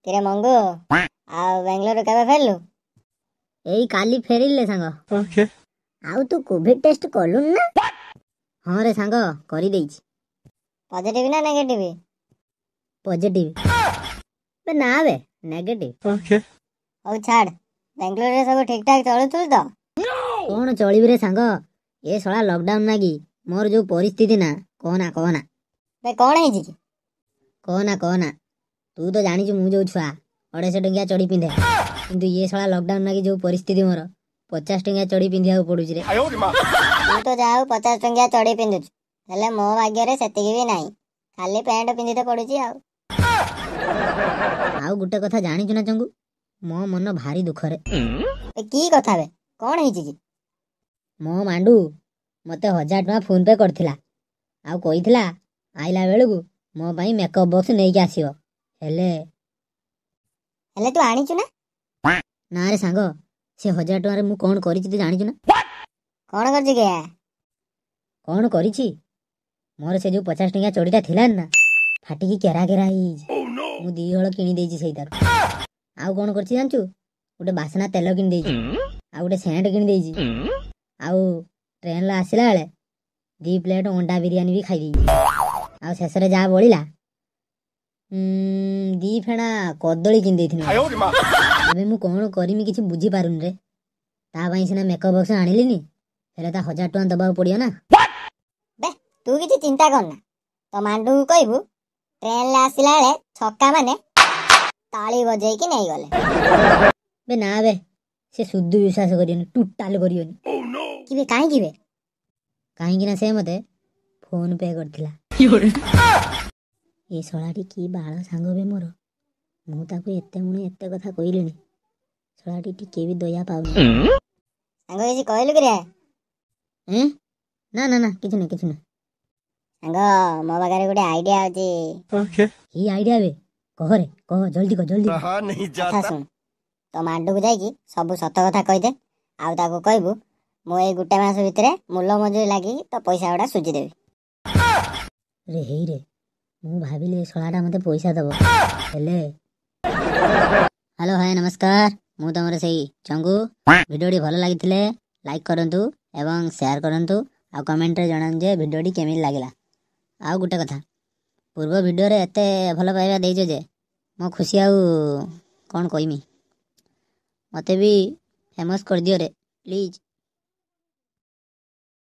କିରେ ମଙ୍ଗୁ, ଆଉ ବାଙ୍ଗାଲୋରରୁ କେବେ ଫେରିଲୁ? ଏଇ କାଲି ଫେରିଲେ ସାଙ୍ଗ। ଆଉ ତୁ କୋଭିଡ ଟେଷ୍ଟ କଲୁନି ନା? ହଁ ରେ ସାଙ୍ଗ, କରିଦେଇଛି। ପଜିଟିଭ ନା ନେଗେଟିଭ? ପଜିଟିଭ। ବେ ନା ବେ, ନେଗେଟିଭ। ହଉ ଛାଡ, ବାଙ୍ଗାଲୋରରେ ସବୁ ଠିକ ଠାକ ଚଳୁଥିଲୁ ତ? କଣ ଚଳିବି ରେ ସାଙ୍ଗ, ଏ ଶଳା ଲକଡାଉନ ନାଗି ମୋର ଯୋଉ ପରିସ୍ଥିତି ନା, କହନା କହନା। ବେ କଣ ହେଇଛି କି? କହନା କହନା, ତୁ ତ ଜାଣିଛୁ ମୁଁ ଯୋଉ ଛୁଆ 250 ଟଙ୍କିଆ ଚଢି ପିନ୍ଧେ, କିନ୍ତୁ ଇଏ ଶଳା ଲକଡାଉନ ନାଗି ଯୋଉ ପରିସ୍ଥିତି ମୋର, 50 ଟଙ୍କିଆ ଚଢି ପିନ୍ଧିବାକୁ ପଡୁଛି ରେ। ତୁ ତ ଯାହା ହଉ 50 ଟଙ୍କିଆ ଚଢି ପିନ୍ଧୁଛୁ, ହେଲେ ମୋ ଭାଗ୍ୟରେ ସେତିକି ବି ନାହିଁ, ଖାଲି ପ୍ୟାଣ୍ଟ ପିନ୍ଧିତେ ପଡୁଛି। ଆଉ ଆଉ ଗୋଟେ କଥା ଜାଣିଛୁ ନା ଚଙ୍ଗୁ, ମୋ ମନ ଭାରି ଦୁଃଖରେ। ଏ କି କଥା ବେ, କଣ ହେଇଛି କି? ମୋ ମାଣ୍ଡୁ ମତେ 1000 ଟଙ୍କା ଫୋନ ପେ କରିଥିଲା, ଆଉ କହିଥିଲା ଆଇଲା ବେଳକୁ ମୋ ପାଇଁ ମେକଅପ୍ ବକ୍ସ ନେଇକି ଆସିବ। ହେଲେ ହେଲେ ତୁ ଆଣିଛୁ ନା? ନା ରେ ସାଙ୍ଗ, ସେ 1000 ଟଙ୍କାରେ ମୁଁ କଣ କରିଛି ତୁ ଜାଣିଛୁ ନା? କଣ କରିଛୁ କି? କଣ କରିଛି, ମୋର ସେ ଯୋଉ 50 ଟଙ୍କିଆ ଚଢିଟା ଥିଲା ନା, ଫାଟିକି କେରା କେରା ହେଇଯାଇଛି, ମୁଁ 2 ହଳ କିଣି ଦେଇଛି ସେଇଟାରୁ। ଆଉ କଣ କରିଛି ଜାଣିଛୁ? ଗୋଟେ ବାସନା ତେଲ କିଣି ଦେଇଛି, ଆଉ ଗୋଟେ ସେଣ୍ଟ କିଣି ଦେଇଛି, ଆଉ ଟ୍ରେନରେ ଆସିଲା ବେଳେ 2 ପ୍ଲେଟ ଅଣ୍ଡା ବିରିୟାନୀ ବି ଖାଇ ଦେଇଛି। ଆଉ ଶେଷରେ ଯାହା ବଳିଲା 2 ଫେଣା କଦଳୀ କିଣି ଦେଇଥିଲି। ଏବେ ମୁଁ କଣ କରିମି କିଛି ବୁଝିପାରୁନି ରେ। ତା ପାଇଁ ସିନା ମେକଅପ୍ ବକ୍ସ ଆଣିଲିନି, ହେଲେ ତା 1000 ଟଙ୍କା ଦବାକୁ ପଡିବ ନା। ବେ ତୁ କିଛି ଚିନ୍ତା କରନା, ତୋ ମାଣ୍ଡୁକୁ କହିବୁ ଟ୍ରେନରେ ଆସିଲା ବେଳେ ଛକା ମାନେ ତାଳି ବଜେଇକି ନେଇଗଲେ। ବେ ନା ବେ, ସେ ସୁଦୁ ବିଶ୍ୱାସ କରିବନି, ଟୋଟାଲ କରିବନି। କି ବେ, କାହିଁକି ବେ? କାହିଁକି ନା ସେ ମତେ ଫୋନ ପେ କରିଥିଲା। ଏ ଶଳାଟି କି ବାଳ ସାଙ୍ଗ ବେ ମୋର, ମୁଁ ତାକୁ ଏତେ ମୁଣି ଏତେ କଥା କହିଲିଣି, ଶଳାଟି ଟିକେ ବି ଦୟା ପାଉନି। ସାଙ୍ଗ କିଛି କହିଲୁ କି ରେ? ଏଁ ନା ନା ନା, କିଛି ନୁହେଁ କିଛି ନୁହେଁ। ସାଙ୍ଗ ମୋ ପାଖରେ ଗୋଟେ ଆଇଡିଆ ଅଛି। କି ଆଇଡିଆ ବେ? କହ ରେ କହ, ଜଲ୍ଦି କହ ଜଲ୍ଦି। କଥା ଶୁଣ, ତୋ ମାଣ୍ଡୁକୁ ଯାଇକି ସବୁ ସତ କଥା କହିଦେ, ଆଉ ତାକୁ କହିବୁ ମୁଁ ଏଇ ଗୋଟେ ମାସ ଭିତରେ ମୂଲ ମଜୁରି ଲାଗିକି ତୋ ପଇସା ଗୁଡ଼ା ସୁଝିଦେବି। ରେ ହେଇ ରେ, ମୁଁ ଭାବିଲି ଏ ଶଳାଟା ମତେ ପଇସା ଦବ, ହେଲେ। ହ୍ୟାଲୋ ହାଏ ନମସ୍କାର, ମୁଁ ତମର ସେଇ ଚଙ୍ଗୁ। ଭିଡ଼ିଓଟି ଭଲ ଲାଗିଥିଲେ ଲାଇକ୍ କରନ୍ତୁ ଏବଂ ସେୟାର କରନ୍ତୁ, ଆଉ କମେଣ୍ଟରେ ଜଣାନ୍ତୁ ଯେ ଭିଡ଼ିଓଟି କେମିତି ଲାଗିଲା। ଆଉ ଗୋଟେ କଥା, ପୂର୍ବ ଭିଡ଼ିଓରେ ଏତେ ଭଲ ପାଇବା ଦେଇଛ ଯେ ମୋ ଖୁସି ଆଉ କ'ଣ କହିମି। ମୋତେ ବି ଫେମସ୍ କରିଦିଅ ରେ ପ୍ଲିଜ୍।